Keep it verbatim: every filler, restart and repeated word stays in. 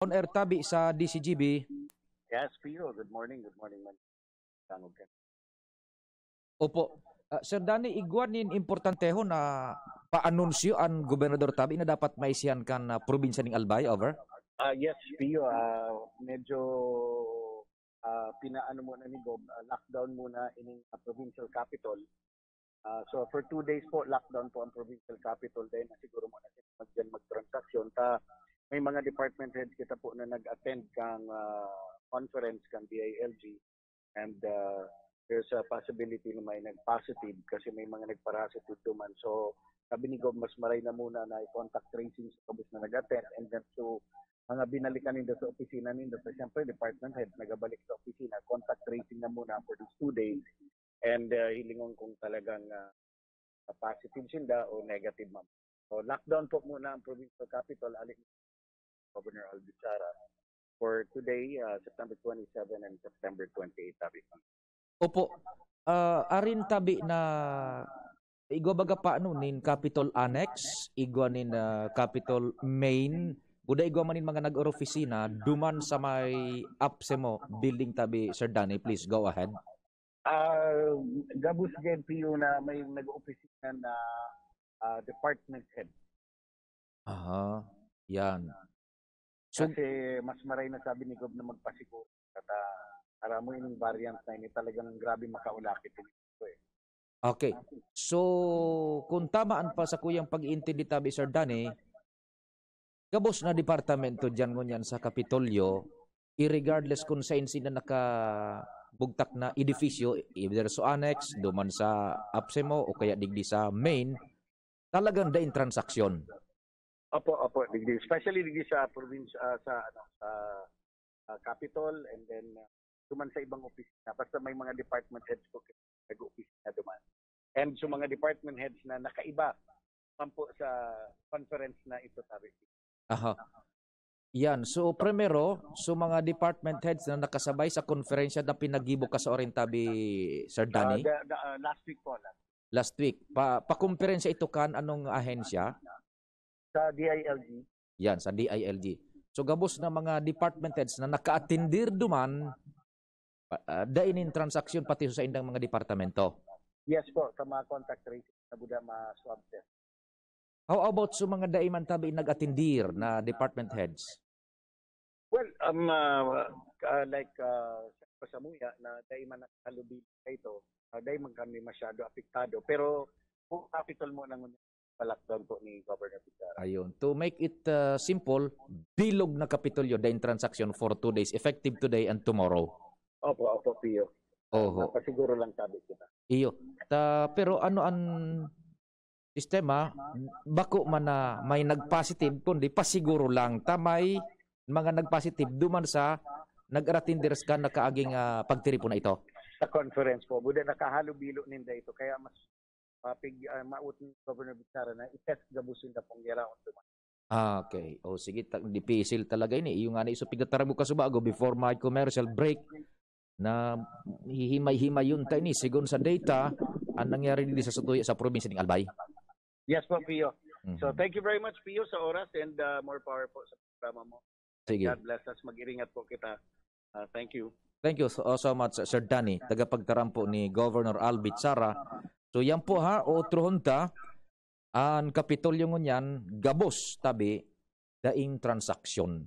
on air tabi sa D C G B. Yes, Pio. Good morning. Good morning, man. Tangog ka. Opo. Ah, Sir Danny, igwa nin importantehon na paanunsyo an gobernador tabi na dapat maisihan kan, ah, probinsya ning Albay. Over. Ah, yes, Pio. Ah, medyo, ah, pinaano muna ni Gob, ah, lockdown muna ining, ah, provincial capital. Ah, so for two days po, lockdown po ang provincial capital dahil na siguro muna sila mag-, dyan magtransaksyon. Ta, may mga department heads kita po na nag-attend kang, ah, conference kang D I L G, and, ah, there's a possibility na may nag-positive kasi may mga nagpa-positive duman. So sabi ni Gob, mas maray na muna na i-contact tracing sa kabus na nag-attend, and then so mga binalikan ninda sa opisina ninda. So siyempre, department head nagabalik sa opisina, contact tracing na muna for these two days, and, ah, hilingon kung talagang, ah, positive sinda o negative man. So lockdown po muna ang provincial capital, ali ni Governor Alvin Sara, for today, ah, September twenty-seven and September twenty-eight, sabi ko. Opo. Ah, arin tabi na igwa baga pa ano nin Capitol Annex, igwa nin, ah, Capitol Main, kuda igwa man nin mga nag-opisina duman sa may APSEMO building tabi, Sir Danny, please go ahead. Ah, gabos gayud, Pio, na may nag-opisina na, ah, department head. Aha, yan. So, kasi mas maray na, sabi ni Gob, na magpasiguro. At, ah, aram mo, ining variant na ini talagang grabe makaulakit ini, eh. Okay. So, kung tama an pa sa kuyang pag-iintindi tabi, Sir Danny, gabos na departamento diyan ngunyan sa Kapitolyo, irregardless kung sain sila nakabugtak na edifisyo, either sa annex, duman sa APSEMO, o kaya digdi sa main, talagang daing transaksyon. Opo, opo, digdi. Especially digdi sa province, ah, sa, ano, sa, ah, Capitol, and then, ah, duman sa ibang opisina. Basta may mga department heads po nag-opisina duman. And sa mga department heads na nakaiba man po sa conference na ito, sabi. Aha. Yan. So, primero, so mga department heads na nakasabay sa konferensya na pinaggibo ka sa orin tabi, Sir Ah, Danny? the, the, ah, last week po, last Last week. Pa, pakomperensya ito kan anong ahensya? Sa D I L G. Yan, sa D I L G. So, gabos na mga department heads na nakaatindir duman, pa, ah, dai nin transaksyon pati sa indang mga departamento. Yes po, sa mga contact tracing na buda, mga swab test. How about sa mga dai man tabi nag-atindir na department heads? Well, um, ah, ah, like, ah, sa, sa Muya, na dai man nakahalubilo sa ito, ah, dai man kami masyado apektado. Pero kung capital mo nang pa-lockdown po ni Governor Pizarro. Ayun. To make it, ah, simple, bilog na Kapitolyo, daing transaksyon for two days, effective today and tomorrow. Opo, opo, Pio. Oho. Pasiguro lang sabi kita. Iyo. Ta, pero ano ang sistema? Bako man na may nag-positive, kundi pasiguro lang. Ta may mga nag-positive duman sa nag-aratinders ka nakaaging, ah, pagtiripon na ito. Sa conference po, buda nakahalubilo ninda ito. Kaya mas mapig-, ah, maot ni Governor Bichara na i-test gabos yung tapong yaraon duman. Ah, okay. O sige, ta-, dipisil talaga ini. Iyo ngani, so pigtatarabo ka subago before my commercial break na hihimay-himayon ta ini, sigon sa data, ang nangyari dili sa Sutuya sa probinsya ning Albay. Yes po, Pio. So, Mhm. thank you very much, Pio, sa oras and, ah, more power po sa programa mo. Sige. God bless us. Mag-iringat po kita. Ah, thank you. Thank you so, so much, Sir Danny. Tagapagtaram po ni Governor Alvin Sara. So, yan po ha, otrohon ta, ang Kapitolyo ngunyan, gabos, tabi, daing transaksyon.